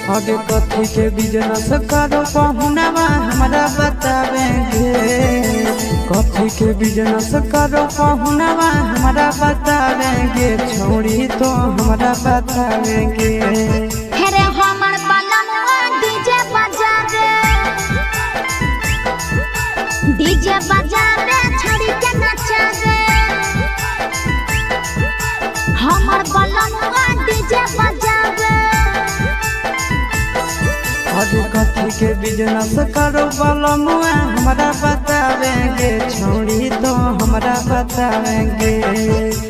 अगे कथी के बिजनेस करो पहुनावा हमरा बतावेंगे। कथी के बिजनेस करो पहुनावा हमरा बतावेंगे, छोड़ी तो हमरा बतावेंगे। हेरे हमर बलमुआ डीजे बजावे, डीजे बजावे छड़ी के नचावे। हमर बलमुआ डीजे बजावे। अरे कथी के बिजनेस करो बलमुआ हमरा बतावेंगे, छोड़ी तो हमरा बतावेंगे।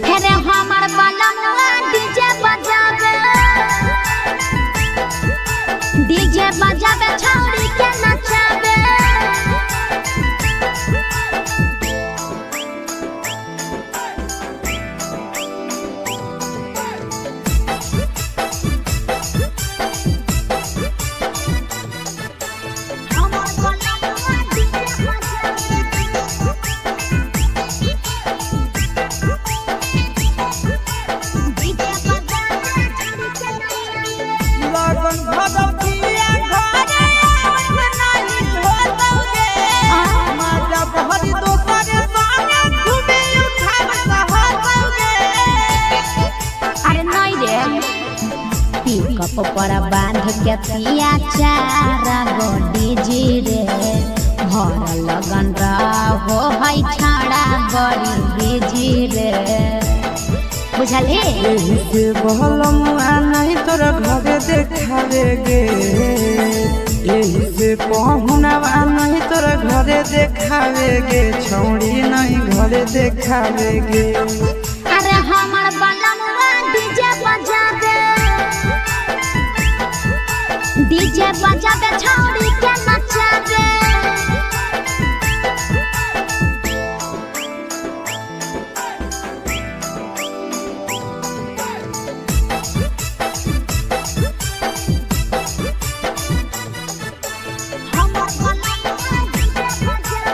हेरे हमर बलमुआ डीजे बजावे, डीजे बजावे छड़ी के नचावे। हमर बलमुआ डीजे बजावे, डीजे बजावे छड़ी के नचावे। लगन भदौतिया घरे आवत नाही होतौगे, माजा बहरी दोसर संगे घूमे उठाव सहतौगे। अरे नहीं रे, पिकअप पर बांध के पिया चारा गो डीजे रे, भर लगन रहो है छाड़ा बड़ी बिजी रे, बुझलही। एही से बहलमुआ नहीं तोरा घरे देखावेगे, एही से पहुनावा नहीं तोरा घरे देखावेगे, छौड़ी नहीं घरे देखावेगे। अरे हमर बलमुआ डीजे बजावे, डीजे बजावे छौड़ी के नचावे। हमर बलमुआ डीजे बजावे,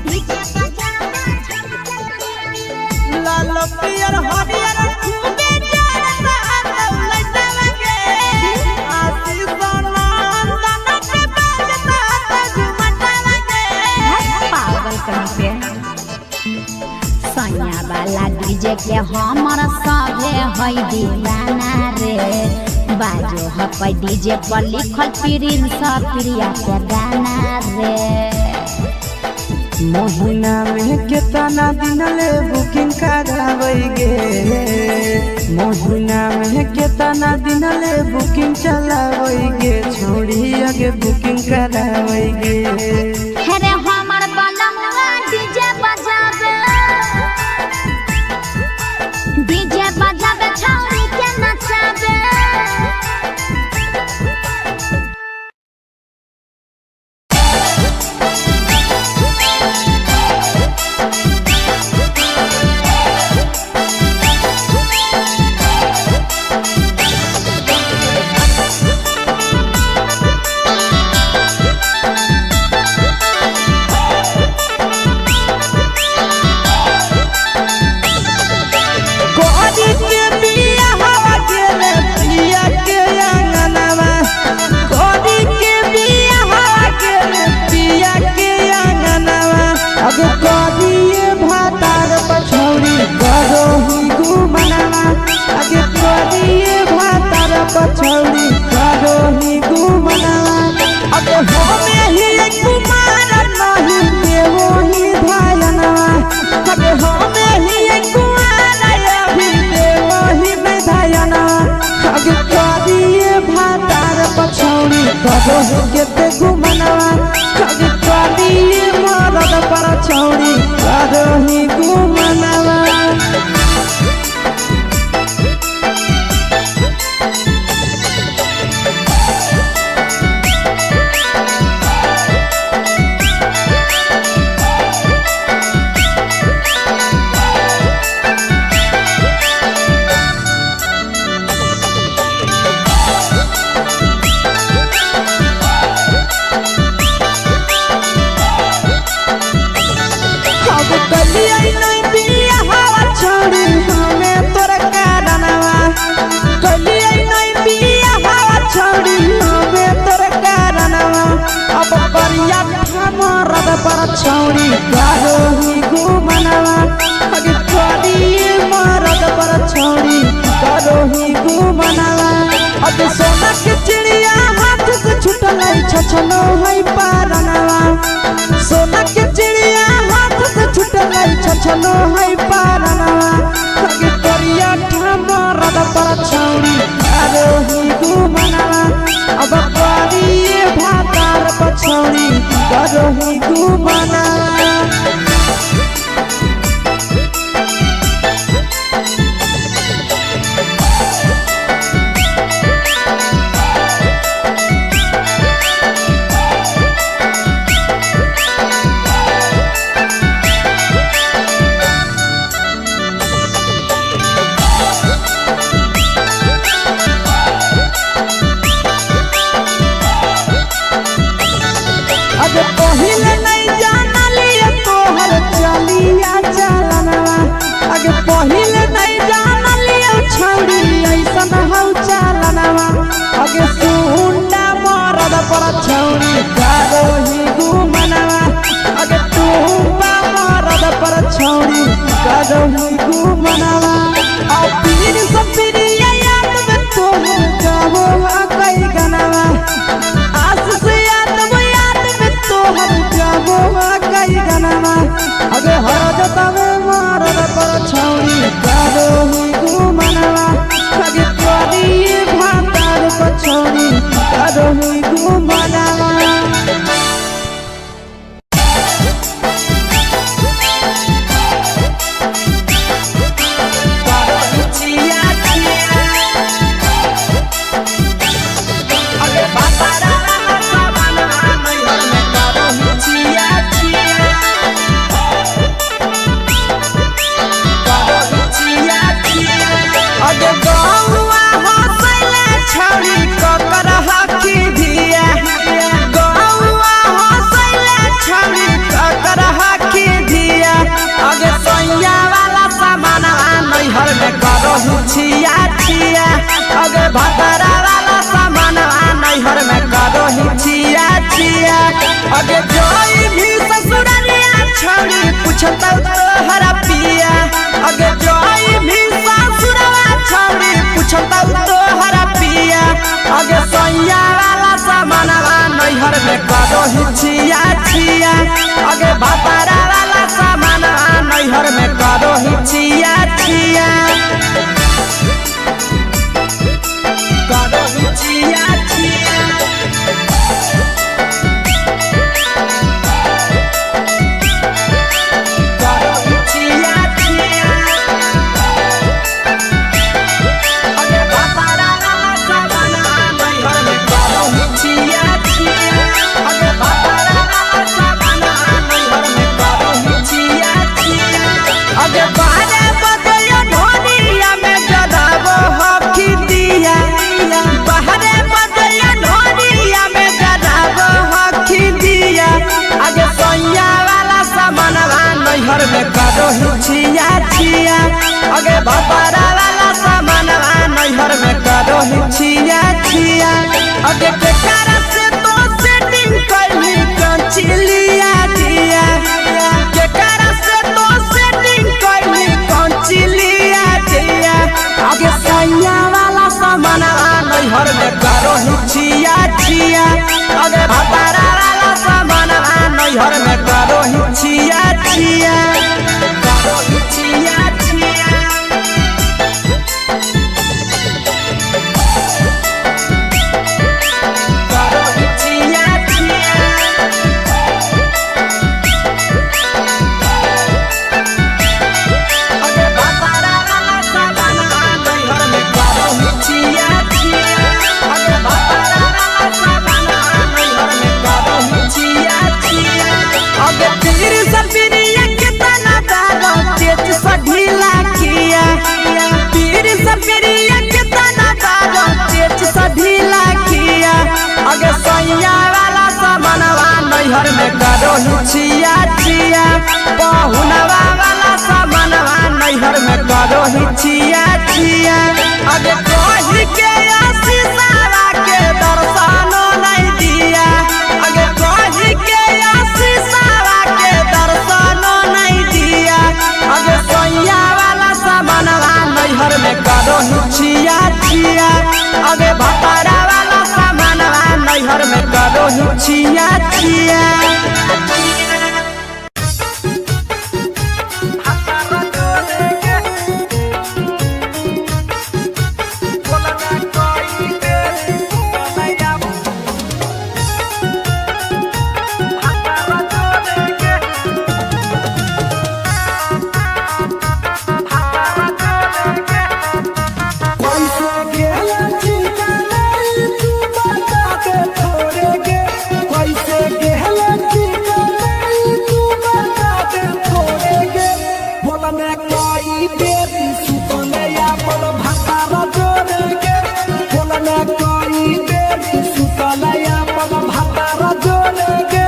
डीजे बजावे छौड़ी के नचावे। लाल पियर हरियर खूबे जरता लौलैतावे, आशीष नंदन के बजता झुमतावे। पागल कहीं पे सैया वाला डीजे के हमर सभे है दीवाना रे, बाजो हपै डीजे पर लिखल प्रिंस प्रिया के गाना रे। महीना में केतना दिन ले बुकिंग करावेगे, महीना में केतना दिन ले बुकिंग चलावेगे, छोड़ी आगे बुकिंग करावेगे। हेरे हमर बलमुआ डीजे बजावे, डीजे बजावे छौड़ी के नचावे। कोरी के बिया हवा गेले पिया के आंगनवा, कोरी के बिया हवा गेले पिया के आंगनवा। अब कोरी भातार पछौड़ी करो ही गुमनवा, अब कोरी भातार पछौड़ी करो ही गुमनवा। अब होमे ही कुमार नहीं देवो ही धायनवा, अब होमे ही कुमार अभी देवो ही धायनवा। अब करिए भातार पछौड़ी करो ही केते गुमनवा, अब करिए मरद पर छौड़ी करो ही गुमनवा। अब कलिया नहीं बिया हवा छोड़ी हम पर छौड़ी करो ही गुमनवा। अगे करिए मरद पर छौड़ी करो ही गुमनवा। अगे सोना के चिड़िया हाथ से छुटल छछनो है पारनवा। सोना के चिड़िया हाथ से छुटल छछनो है पारनवा। अगे करिया मरद पर छौड़ी करो ही गुमनवा। अब करिए भातार पर छौड़ी करो ही गुमनवा। अगे पहिले नहीं जानलिए तोहर चलिया चलनवा। अगे पहिले नहीं जानलिए छौड़ी ऐसन हौ चलनवा। अगे सुंडा मरद पर छौड़ी करो ही गुमनवा। अगे टूबा मरद पर छौड़ी करो ही गुमनवा। आ पीर सपिरिया याद में तोहर गावो कई गनवा। आस से याद में याद में तोहर गावो कई गनवा। अगे हर जतवे मरद पर छौड़ी करो ही गुमनवा। अगे करिए भातार पर छौड़ी करो ही गुमनवा। अगे गौआ हंसैले छौड़ी ककर हकी धिया। गौआ हंसैले छौड़ी ककर हकी धिया। अगे सैया वाला सामान नैहर में करहु छिया छिया। अगे भतरा वाला सामान नैहर में करहु छिया छिया। अगे जोई भी ससुररिया छौड़ी पूछतौ तोहरा पिया। अगे जोई भी ससुरवा छौड़ी पूछतौ तोहरा पिया। अगे सैया वाला सामानवा नैहर में करहु छिया छिया। अगे भतरा वाला सामानवा नैहर में करहु छिया छिया। करहु छिया छिया। करहु छिया छिया। अगे भतरा वाला सामानवा नैहर में करहु छिया छिया। अगे भतरा वाला सामानवा नैहर में करहु छिया छिया। अगे बारे बजयो ढोलिया में जराबो हकी दिया। बाहरे बजयो ढोलिया में जराबो हकी दिया। अगे सैया वाला सामानवा नैहर में करहु छिया छिया। अगे भतरा वाला सामानवा नैहर में करहु छिया छिया। अगे केकरा से तो सेटिंग कैली कंचिलिया दिया। केकरा से तो सेटिंग कैली कंचिलिया दिया। अगे सैया वाला सामानवा नैहर में करहु छिया छिया। अगे भतरा वाला सामानवा नैहर में करहु छिया छिया। करहु छिया छिया। करहु छिया छिया। अगे भतरा वाला सामानवा नैहर में करहु छिया छिया। अगे भतरा वाला सामानवा नैहर में करहु छिया छिया। अगे पीर सपिरिया केतना दारो चेच सा ढीला किया। पीर सपिरिया केतना दारो चेच सा ढीला किया। अगे सैया वाला सामानवा नैहर में करहु छिया छिया। पहुनवा वाला सामानवा नैहर में करहु छिया छिया। अगे कही के आशीषवा के दर्शनो नहीं दिया। अगे कही के आशीषवा अखिया। कैसे गेला चिंता नहीं तू बता दे थोड़े गे, कैसे गेला चिंता नहीं तू बता दे थोड़े गे। बोलने कोई बेरी सुतने अपन भातारा जोड़े गे, बोलने कोई बेरी सुतने अपन भातारा जोड़े गे।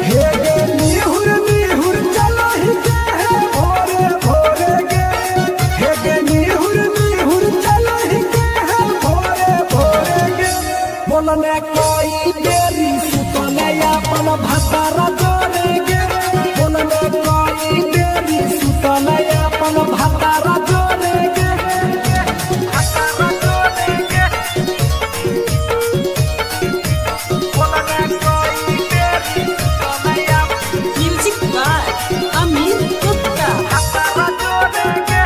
हे गे निहुर निहुर चलो ही गे हे भोरे भोरे गे, हे गे निहुर निहुर चलो ही गे हे भोरे भोरे गे। बोलने कोई बेरी सुतने अपन भातारा जोड़े गे, बोलने कोई बेरी सुतने अपन भातारा जोड़े गे, भातारा जोड़े गे। बोलने कोई बेरी सुतने अपन म्यूजिक बाय अमीर गुप्ता। भातारा जोड़े गे।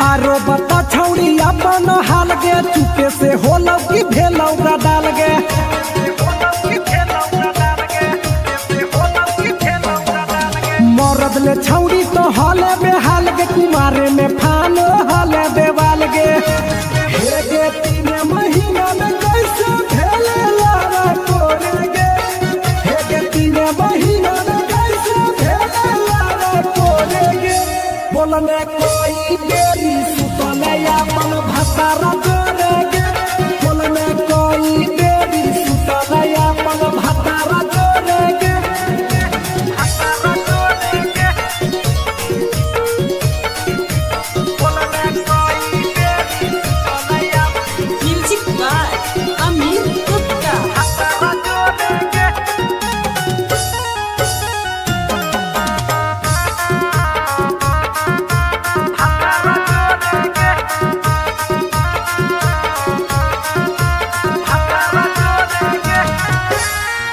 आरो बता छौड़ी अपन हाल गे, चुपे से होलौ कि भेलौ डाल गे। मरद ले छौड़ी तो हले बेहाल गे, कुमारे में फान हले देवाल गे। हे गे 3 महीना में कैसे भेले लारा तोरे गे, हे गे 3 महीना में कैसे भेले लारा तोरे गे। बोलने कोई बेरी सुतने अपन भातारा जोड़े गे, बोलने कोई बेरी सुतने अपन भातारा जोड़े गे, भातारा जोड़े गे। बोलने कोई बेरी सुतने अपन म्यूजिक बाय अमीर गुप्ता। भातारा जोड़े गे।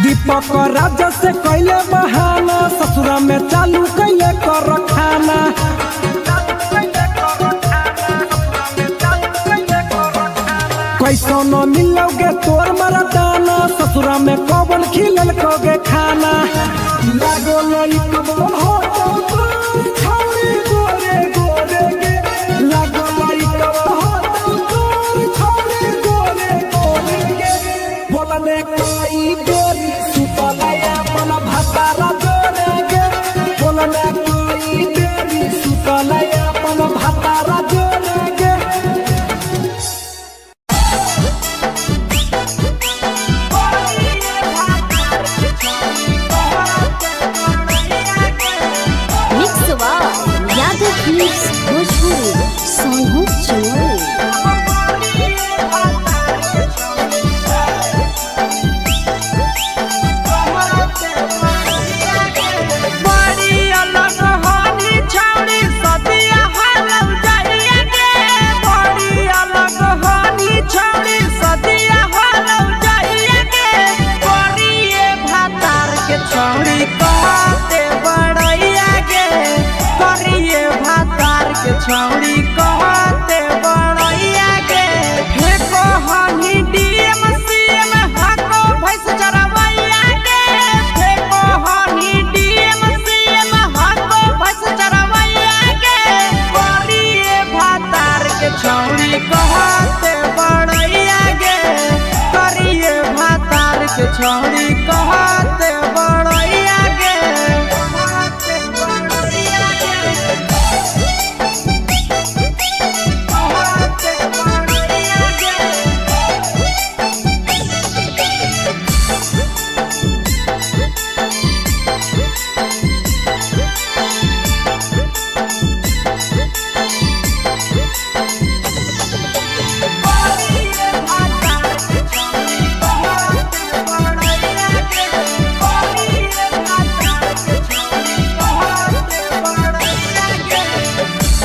दीपक राजा से कैले बहाना, ससुरा में चालू कैले कर खाना। कैसो न मिलोगे तोर मरदाना, ससुरा में कौन खिलल कोगे खाना। लागो लइकबो हो तो तोर छौरी गोरे गोरे गे, लागो लइकबो हो तो तोर छौरी गोरे गोरे गे। बोलने कोई बेरी सुतले अपन भातारा जोड़े गे, बोलने कोई बेरी सुतले अपन भातारा जोड़े गे। Mix by Yadav films Bhojpuri Sonu Chinoy. बड़ी अलग होनी छौड़ी सदिया हलौ जाइया गे, बड़ी अलग होनी छौड़ी सदिया हलौ जाइया गे। करिए भातार के छौड़ी कहते बड़ैया गे, करिए भातार के छौड़ी कहते बड़ैया गे। फेको हनी डीएम सीएम हको भैंस चरवैया गे, फेको हनी डीएम सीएम हको भैंस चरवैया गे। करिए भातार के छौड़ी कहते बड़ैया गे, करिए भातार के छौड़ी कहते बड़ैया गे। कहते बड़ैया गे, कहते बड़ैया गे।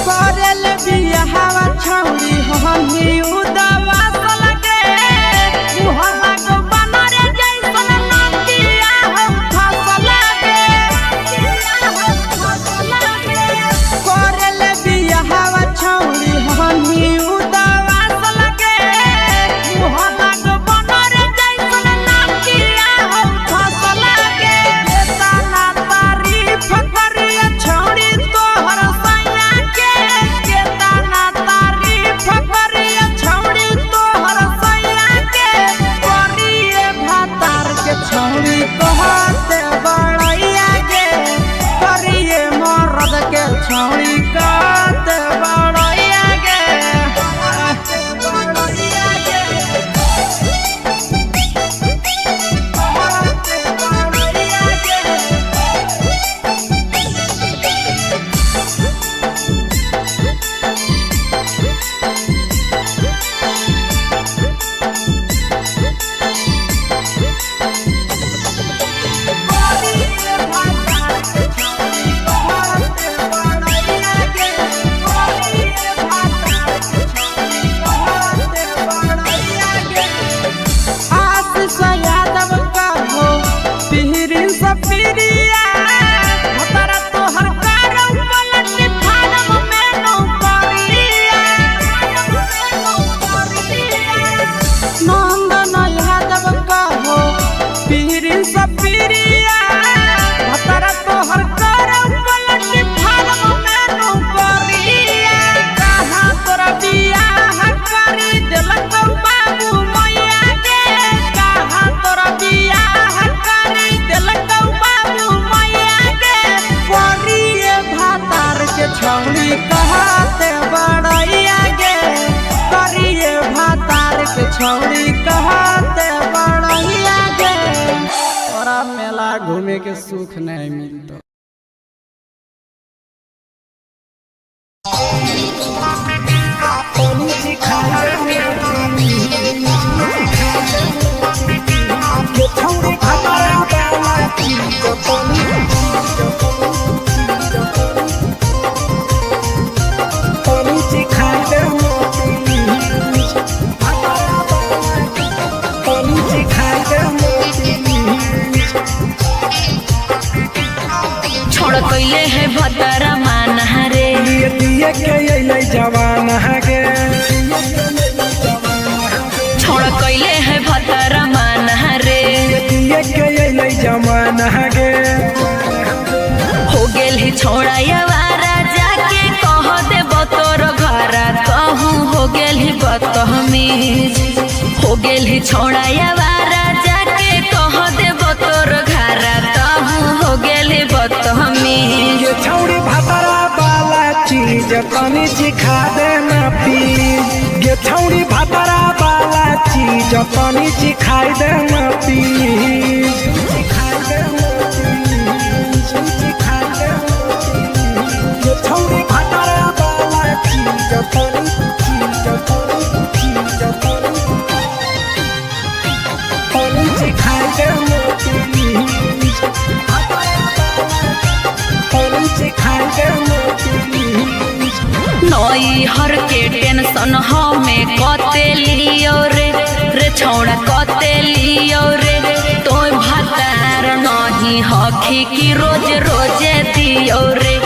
करेल बियाहवा छौरी हनी उदावास लगे मुहला गो बनर जैसन नतिया हो फस लगे। करेल बियाहवा छौरी हनी उदावास लगे मुहला गो बनर जैसन नतिया हो फस लगे। ताना तारीफ करिया छौरी तोहर सैया के, केतना तारीफ करिया छौरी तोहर सैया के। करिए भातार के छौरी कहते बड़ैया गे, करिए मरद के छौरी कहते बड़ैया गे। बड़ैया गे, कहते बड़ैया गे। आशीष यादव का हो पीरी सपीरिया भतरा तोहर कारौ पलट फारम में नौकरिया। नंदन यादव का हो पीरी सपीरिया भतरा तोहर कारौ पलट फारम में नौकरिया। कहाँ तोरा बियाह करी देलक बाबू मैया गे, कहाँ तोरा बियाह करी देलक बाबू मैया गे। करिए भातार के छौरी कहते बड़ैया गे, करिए भातार के छौरी कहते बड़ैया गे। तोरा मेला घूमे के सुख नहीं मिलतो। ये छौरी भातारा वाला चीज तनी तनी चिखा दे मोती भातारा वाला तनी चिखा दे मोती। छोड़ कैले है भतरा माना रे, दिए दिए के अइलै जवान गे, छोड़ कैले है भतरा माना रे। दिए के अइलै जवान गे। हो गेल ही छोड़ा यवारा जाके कह दे तोर घरा कहूँ हो गेल ही बदतमीज। हो गेल ही छोड़ा यवारा जाके कह दे तोर घरा कहूँ हो गेल ही बदतमीज। ये छौरी भातारा वाला चीज तनी चिखा देना प्लीज। ये छौरी भातारा वाला चीज तनी चिखाई देना प्लीज। चिखाई देना प्लीज, चिखाई देना प्लीज। ये छौरी भातारा वाला चीज तनी चीज तनी चीज तनी तनी चिखाई देना प्लीज। तनी चिखाई देना प्लीज। नई हर के टेंशन हमें कते लियो रे, रे छौड़ा कते लियो रे। तोय भातार नहीं हखी की रोज रोजे दियो रे,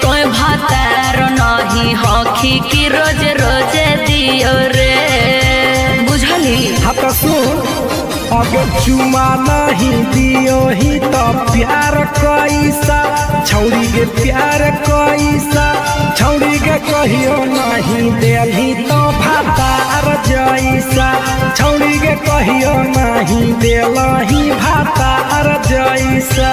तोय भातार नहीं हखी की रोज रोजे दियो रे। बुझली? हाँ तो सुन, अगर चुमा नहीं दियो ही तो प्यार कैसा छौरी के, प्यार कैसा छौरी के कहियो नहीं देलही तो भातार जैसा। छौरी के कहियो नहीं देलही भातार जैसा।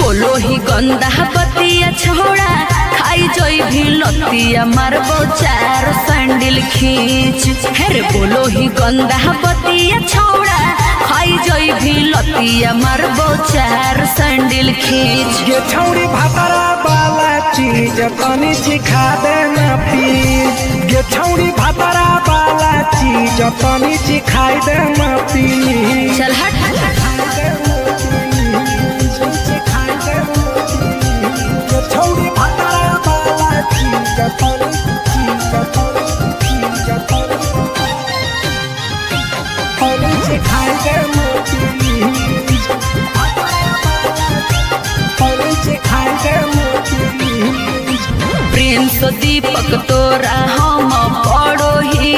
बोलो ही गंदा बतिया छोड़ा खाई जोई भी लतिया मारबो चार सैंडल खींच। हेरे बोलो ही गंदा बतिया छोड़ा खाई जोई भी लतिया मारबो चार सैंडल खींच। ये छौरी भातारा वाला चीज तनी चिखा देना प्लीज। ये छौरी भातारा वाला चीज तनी चिखाई देना प्लीज। चल हट। ये छौरी भातारा प्रिंस दीपक तोरा हम पड़ो ही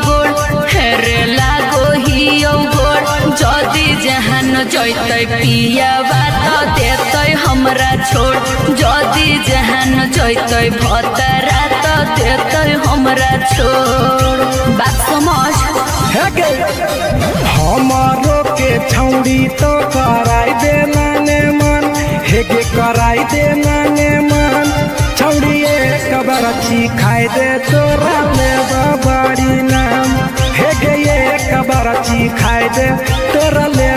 गोड़ हेरे लागो ही गोड़। जदि जहान जैतै पियावा त देतै हमरा छोड़, जदि जहान जैतै भतरा त देतै हमरा छोड़। बात समझ। हे गे हमारो के छौड़ी तो कराई दे नाने मन, हे गे कराई दे नाने मन। छौड़ी एक बरछी खाई दे तोरा ले बाड़ी नाम, हे गे एक बरछी खाई दे तोरा ले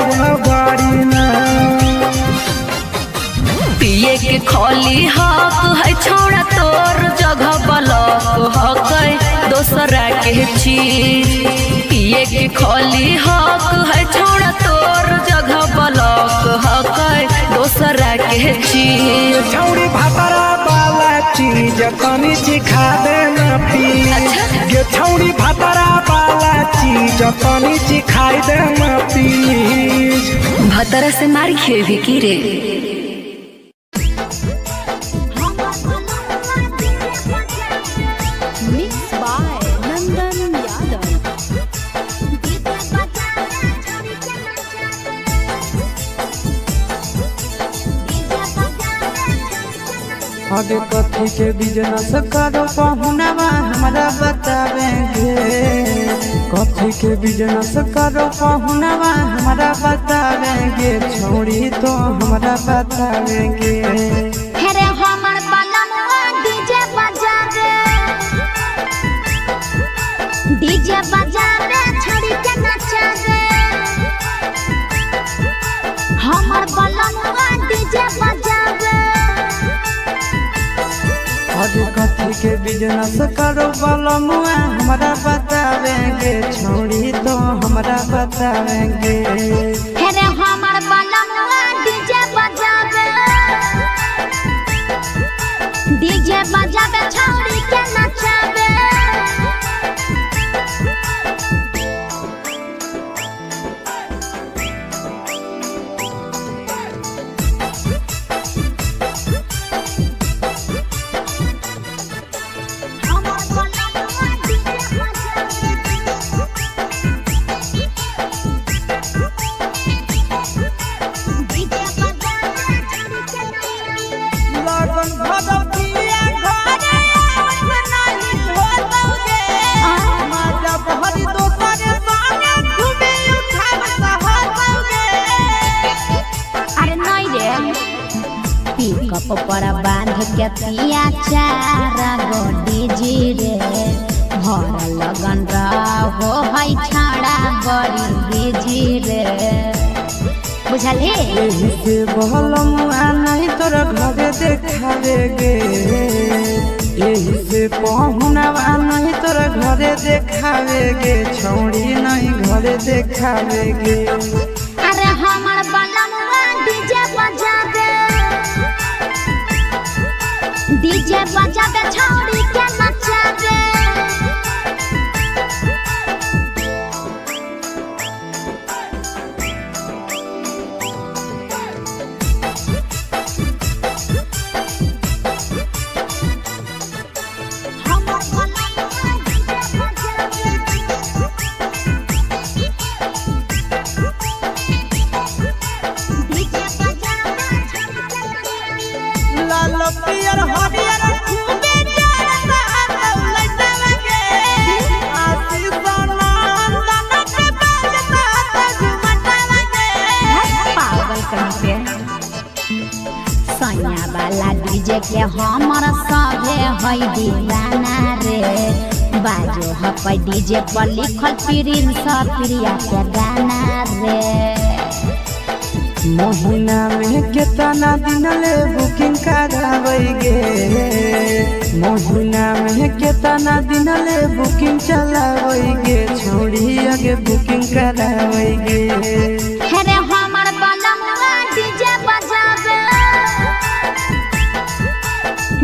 बाड़ी नाम। पिए के खोली हक है छौड़ा तोर जगह बलक हक है दोसरा के चीज। पिए के खोली हक है छौड़ा तोर जगह बलक हक है दोसरा के चीज। छौड़ी भातरा वाला चीज तनी चिखा देना प्लीज, गे छौड़ी भातरा वाला चीज तनी चिखाई देना प्लीज। भतरा से मार खेबी की रे? Mix by Nandan Yadav. अबे कथी के बिजनेस करो पहुनावा हमरा बतावेंगे, कथी के बिजनेस करो पहुनावा हमरा बतावेंगे, छोड़ी तो हमरा बतावेंगे। हेरे हमर बलमुआ डीजे बजावे, डीजे बजावे छड़ी के नचावे। हमर बलमुआ डीजे बजावे। अबे कथी के बिजनेस करो बलमुआ हमरा बतावेंगे, छोड़ी तो हमरा बतावेंगे। हेरे हमर बलमुआ डीजे बजावे, डीजे बजावे छौड़ी के नचावे। हमर बलमुआ डीजे बजावे, डीजे बजावे छौड़ी के नचावे। लगन भगवतिया घरे आवत नाही होतौगे, माता बहरी दोसर संगे घूमे उठावत होतौगे। अरे नहीं रे, पिकअप पर बांध के पिया चार गो डीजे रे, भर लगन रहो है छाड़ा बड़ी बिजी रे, बुझलही? एही से बहलमुआ नहीं तोरा घरे देखावे गे, एही से पहुनावा नहीं तोरा घरे देखावे गे, छौड़ी नहीं घरे देखावे गे। अरे हमर बलमुआ डीजे बजावे, डीजे बजावे छौड़ी के नचावे। हमर बलमुआ डीजे बजावे, डीजे बजावे छौड़ी के नचावे। लाल पियर हरियर खूबे जरता दौलत लगे, आशीष नंदन के बजता झुमटा लगे। पागल कहीं पे सैया वाला डीजे के हमर सभे है दीवाना रे, बाजो हपै डीजे पर लिखल प्रिंस प्रिया के गाना रे। महीना में केतना दिन ले बुकिंग कराबै गे, महीना में केतना दिन ले बुकिंग चलाबै गे, छोड़ी आगे बुकिंग कराबै गे। हेरे हमर बलमुआ डीजे बजावे,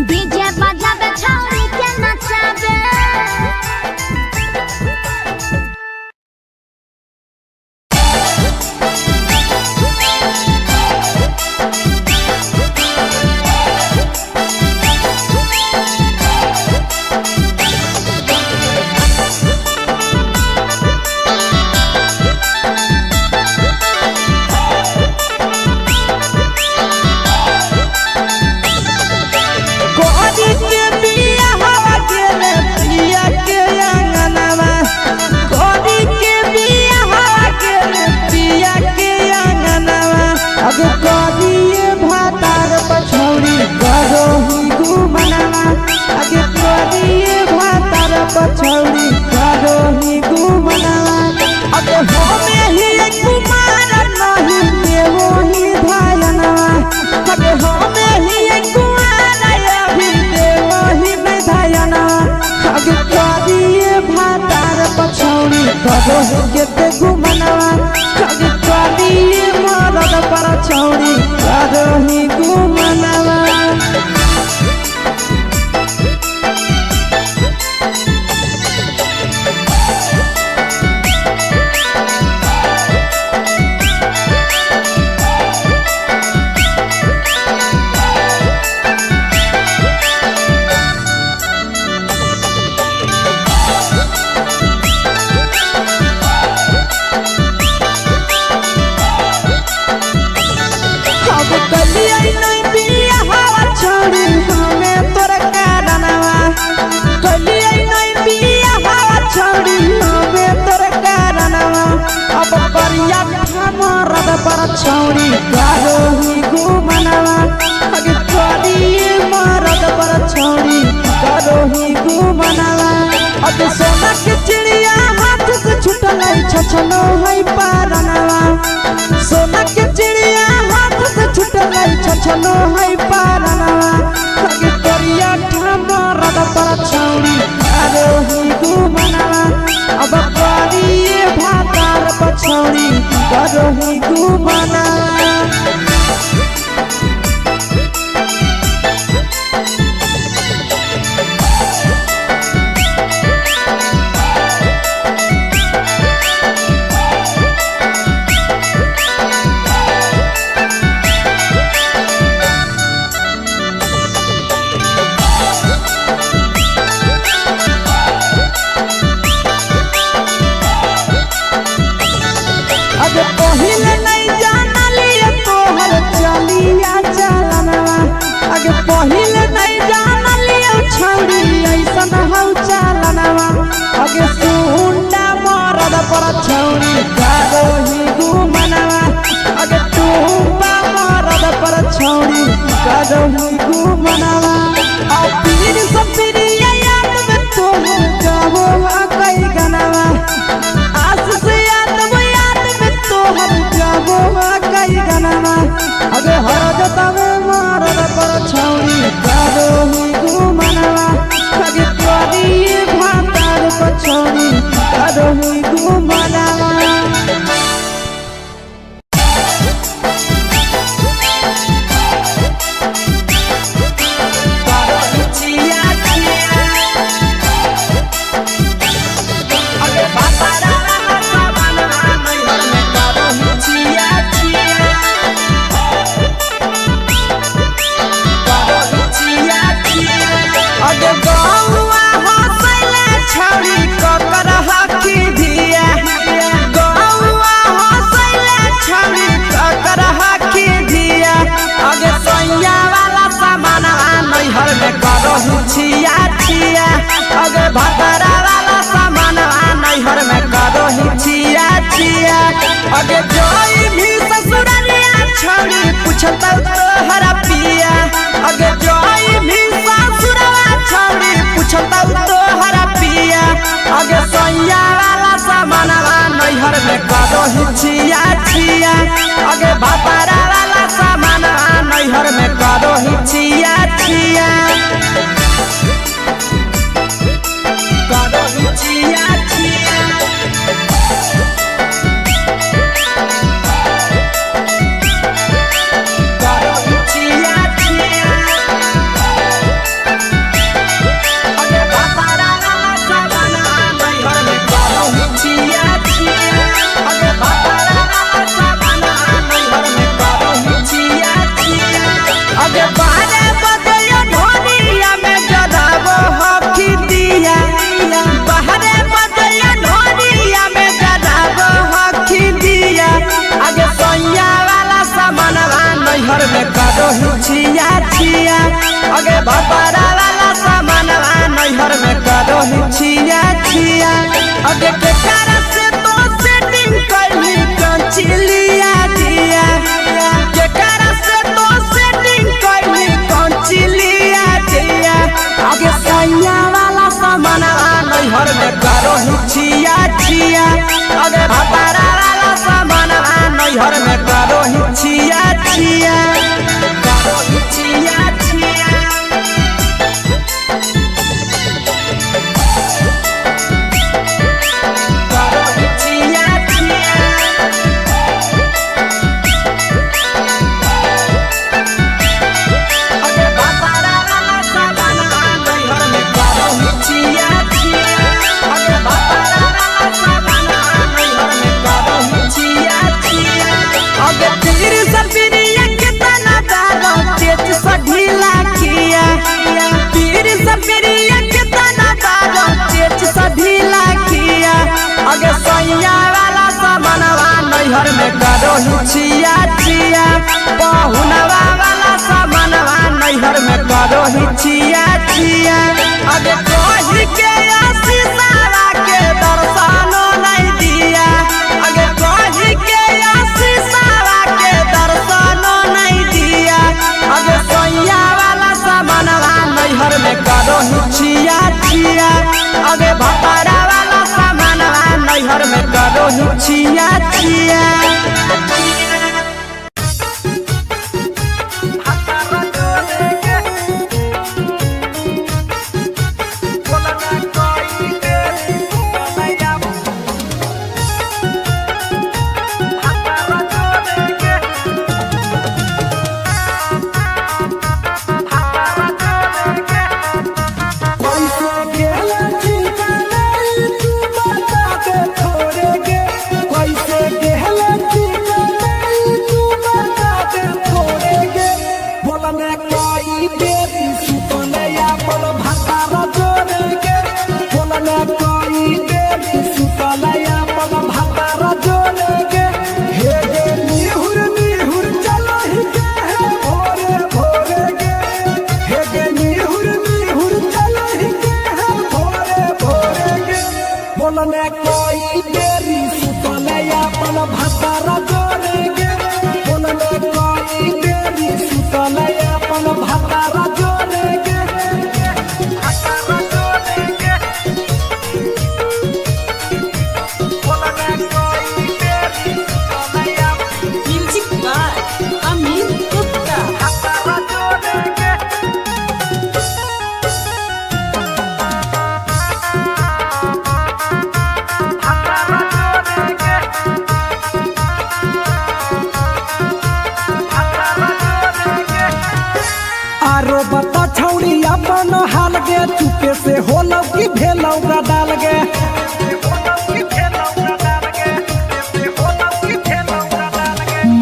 डीजे बजावे छौड़ी के नचावे। करो केते घुमनवा अगे करिए मरद पर छौरी करो ही घुमनवा। अब कलिया नहीं बिया हवा छोड़ी हमें तोर कारणवा कलिया नहीं बिया हवा छोड़ी हमें तोर कारणवा अब करिया मरद पर छोड़ी करो ही घुमनवा अगे करिए मरद पर छोड़ी करो ही घुमनवा। अब सोना के चिड़िया हाथ से छुटल छछनो है पारनवा सोना के चिड़िया हाथ से छुटल छछनो है पारनवा अगे करिया मरद पर छौरी करो ही घुमनवा अब करिए भातार पछौरी करो ही घुमनवा। अब पहिले नहीं जानलिए तोहर चलिया चलनवा अगे पहिले नहीं जानलिए छौरी ऐसन हौ चलनवा अगे सुंडा मरद पर छौरी करो ही घुमनवा अगे टूबा मरद पर छौरी करो ही घुमनवा। आ पीर सपिरिया याद में तोहर गावो आ कई गनवा आस से याद वो याद में तोहर गावो आ कई गनवा अगे हर जतावे मरद पर छौरी करो ही घुमनवा अगे करिए भातार पर छौरी करो ही घुमनवा। अगे गौआ हंसैले छौरी ककर हकी धिया गौआ हंसैले छौरी ककर हकी धिया अगे सैया वाला सामानवा नैहर में करहु छिया छिया अगे भतरा वाला सामानवा नैहर में करहु छिया छिया अगे जोई भी ससुररिया छौरी पूछतौ तोहरा पिया अगे जोई भी ससुरवा छौरी पूछतौ तोहरा पिया अगे सैया वाला सामानवा नैहर में करहु छिया छिया अगे भतरा वाला सामानवा नैहर में करहु छिया छिया करहु छिया छिया करहु छिया छिया अगे भतरा वाला सामानवा नैहर में करहु छिया छिया अगे भतरा वाला सामानवा नैहर में करहु छिया छिया अगे बारे बजयो ढोलिया में जराबो हकी दिया बाहरे बजयो ढोलिया में जराबो हकी दिया अगे सैया वाला सामानवा नैहर में करहु छिया छिया अगे भतरा वाला सामानवा नैहर में करहु छिया छिया अगे के कारण से तो सेटिंग कैली कंचिलिया दिया के कारण से तो सेटिंग कैली कंचिलिया दिया आगे सैया वाला सामानवा नैहर में करहु छिया छिया अगे भतरा वाला सामानवा नैहर में करहु छिया छिया करहु छिया छिया करहु करो ही छिया छिया। पहुनवा वाला सामानवा नैहर में करो ही छिया छिया। अबे कही के आशीषावा के दर्शनो नहीं दिया। अगे कही के आशीषावा के दर्शनो नहीं दिया। अगे सैया वाला सामानवा नैहर में करो ही छिया छिया। अगे भतारा वाला सामानवा नैहर में करो ही छिया छिया। कैसे गेला ठिकाना तू बता दे थोड़े गे। कैसे गेला ठिकाना तू बता दे थोड़े गे। बोलने कोई बेरी सुतने अपन भातारा जोड़े गे। बोलने कोई बेरी सुतने अपन भातारा जोड़े गे। हे गे निहुर निहुर चलो ही के है भोरे भोरे गे। हे गे निहुर निहुर चलो ही के है भोरे भोरे गे। बोलने कोई बेरी सुतने अपन भातारा जोड़े गे। बोलने कोई बेरी सुतने अपन भातारा जोड़े गे। भातारा जोड़े गे। बोलने कोई बेरी सुतने अपन म्यूजिक बाय अमित गुप्ता। भातारा जोड़े गे। आरो बता छौड़ी अपन हाल गे। चुपे से होलौ की भेलौ डाल गे।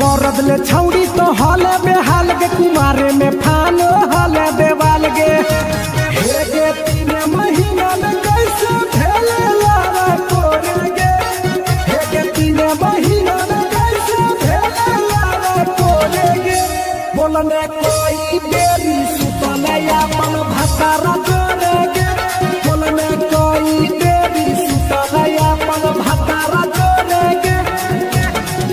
मरद ले छौड़ी तो हाले बेहाल गे। कुमारे में फान हाले देवाल गे। हे गे 3 महीना में कैसे भेले लारा तोरे गे। हे गे 3 महीना में कैसे भेले लारा तोरे गे। बोलने कोई बेरी सुतने अपन भातारा जोड़े गे। बोलने कोई बेरी सुतने अपन भातारा जोड़े गे।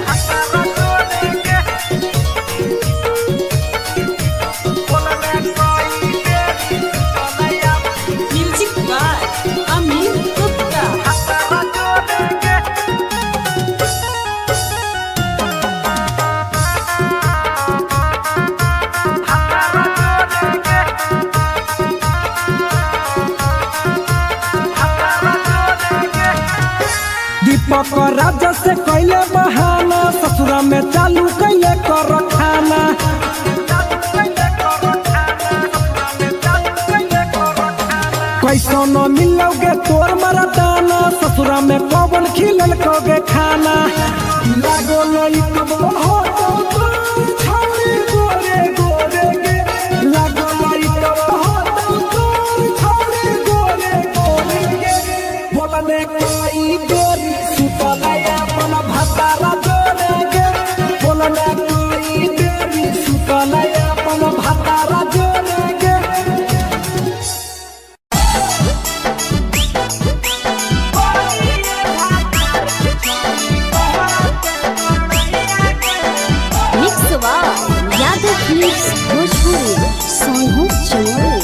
भातारा जोड़े गे। बोलने कोई बेरी सुतने अपन म्यूजिक बाय अमित गुप्ता। भातारा जोड़े गे। दीपक राजा से कैले बहाना। ससुरा में चालू कैले कर खाना। कैसो न मिलोगे तोर मरदाना। ससुरा में पवन खिलल कोगे खाना। लागो लइकबो हो तो तोर छौरी गोरे गोरे गे। लागो लइकबो हो तो तोर छौरी गोरे गोरे गे। बोलने कोई बेरी सुतने अपन भातारा जोड़े गे। बोलने कोई बेरी सुतने अपन भातारा जोड़े गे। Mix by Yadav films Bhojpuri song Chamoli.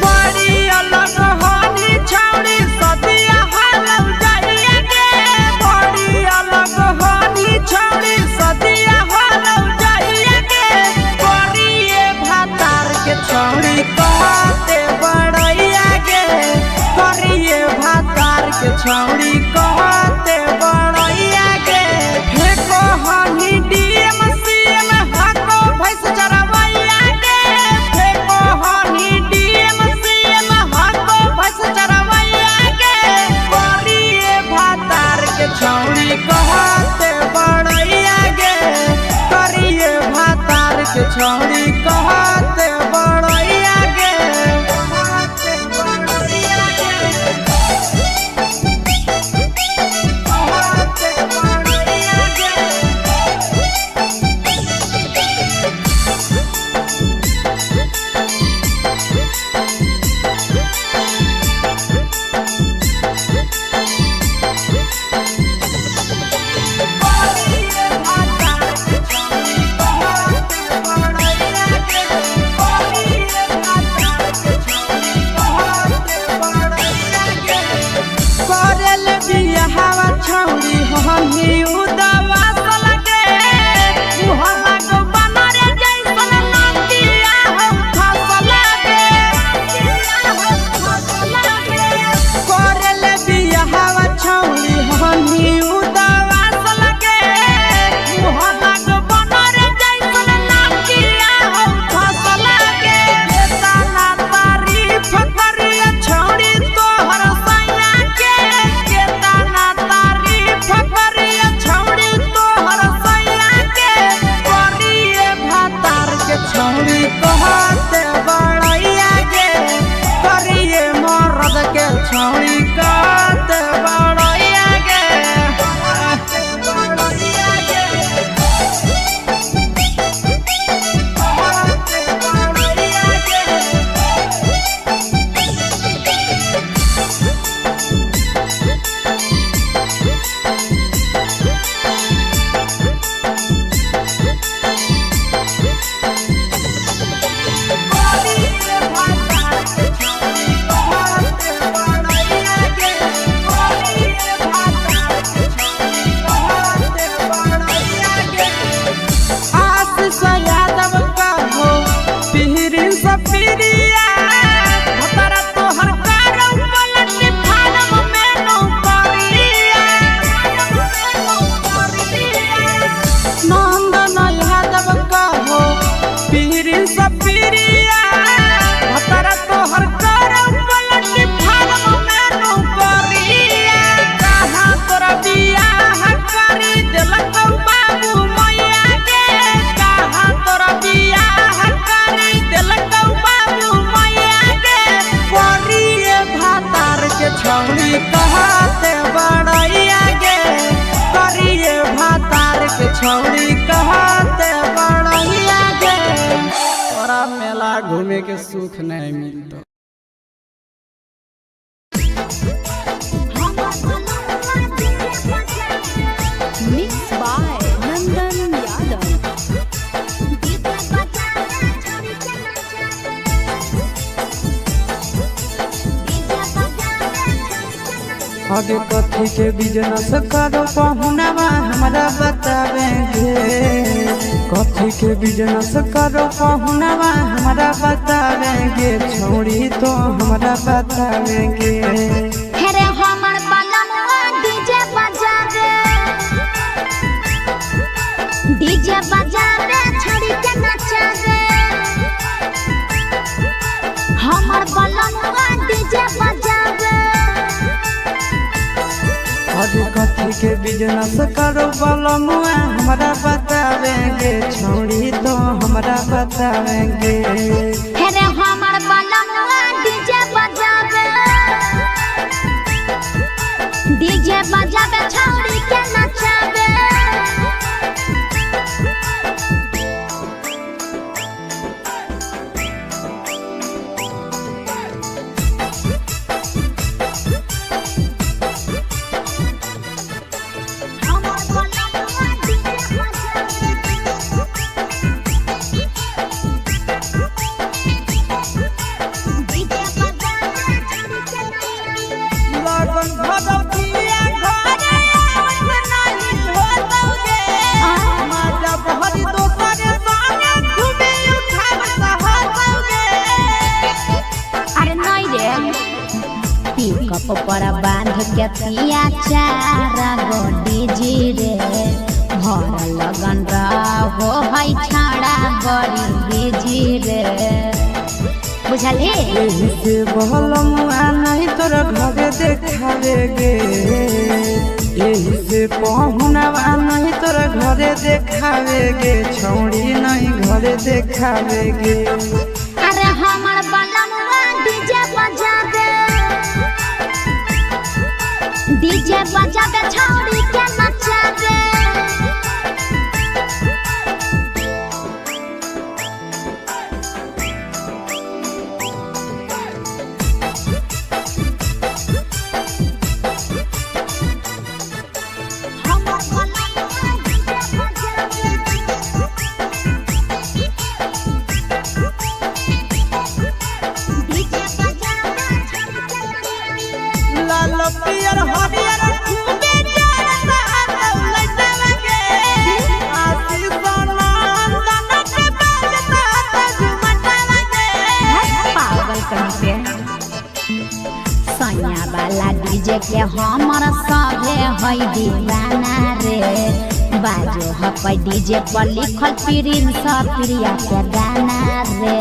बड़ी अलग होनी छौड़ी सदिया हालौ जाइया गे। बड़ी अलग होनी छौड़ी सदिया हालौ जाइया गे। बड़िए भातार के छौड़ी कहते बड़ैया गे। बड़िए भातार के छौड़ी कहते बड़ैया गे। फेको हनी डीएम सीएम हाको भैंस चरवैया गे। फेको हनी डीएम सीएम हाको भैंस चरवैया गे। बड़िए भातार के छौड़ी कहते बड़ैया गे। करिए भातार के छौड़ी कहते बड़ैया गे। बाबू मैया गे, कहाँ तोरा बियाह करी देलकौ बाबू मैया गे। करिए भातार के छौड़ी कहते बड़ैया गे, करिए भातार के छौड़ी कहते बड़ैया गे। तोरा मेला घूमे के सुख नहीं मिलतो। Mix by Nandan Yadav. आगे कथी के बिजनेस करो पहुनावा हमरा बतावेंगे, कथी के बिजनेस करो पहुनावा हमरा बतावेंगे, छोड़ी तो हमरा बतावेंगे। हेरे हमर बलमुआ डीजे बजावे, डीजे बजावे छड़ी के नचावे। हमर बलमुआ डीजे बजावे। आगे कथी के बिजनेस करो बलमुआ हमरा बतावेंगे, छोड़ी तो हमरा बतावेंगे। हेरे हमर बलमुआ डीजे बजावे, डीजे बजावे छौड़ी के नचावे। हमर बलमुआ डीजे बजावे। डीजे बजावे छौड़ी के नचावे। लगन भगवतिया घरे आवत नाही होतौगे, माजा भरी दोसर संगे घूमे उठाव सहतौगे। अरे नहीं रे, पिकअप पर बांध के पिया चार गो डीजे रे, भर लगन रहो है छाड़ा बड़ी बिजी रे, बुझलही। एही से बहलमुआ नहीं तोरा घरे देखावेगे, एही से पहुनावा नहीं तोरा घरे देखावेगे, छौड़ी नहीं घरे देखावेगे। अरे हमर बलमुआ डीजे बजावे, डीजे बजावे छौड़ी के नचावे। हमर बलमुआ डीजे बजावे। डीजे बजावे छौड़ी के नचावे। लाल पियर हरियर खूबे जरता लैतावे, आशीष नंदन के बजता झुमटावे। पागल कहीं पे सैया वाला डीजे के हमर सभे है दीवाना रे, बाजो हपै डीजे पर लिखल प्रिंस प्रिया के गाना रे।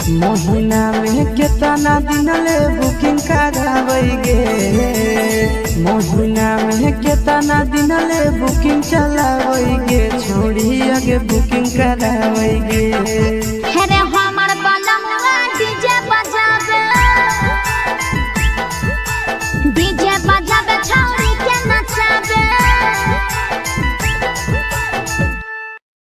महीना में केतना दिन ले बुकिंग कराबैगे, महीना में केतना दिन ले बुकिंग चलाबैगे, छोड़ी आगे बुकिंग कराबैगे। हेरे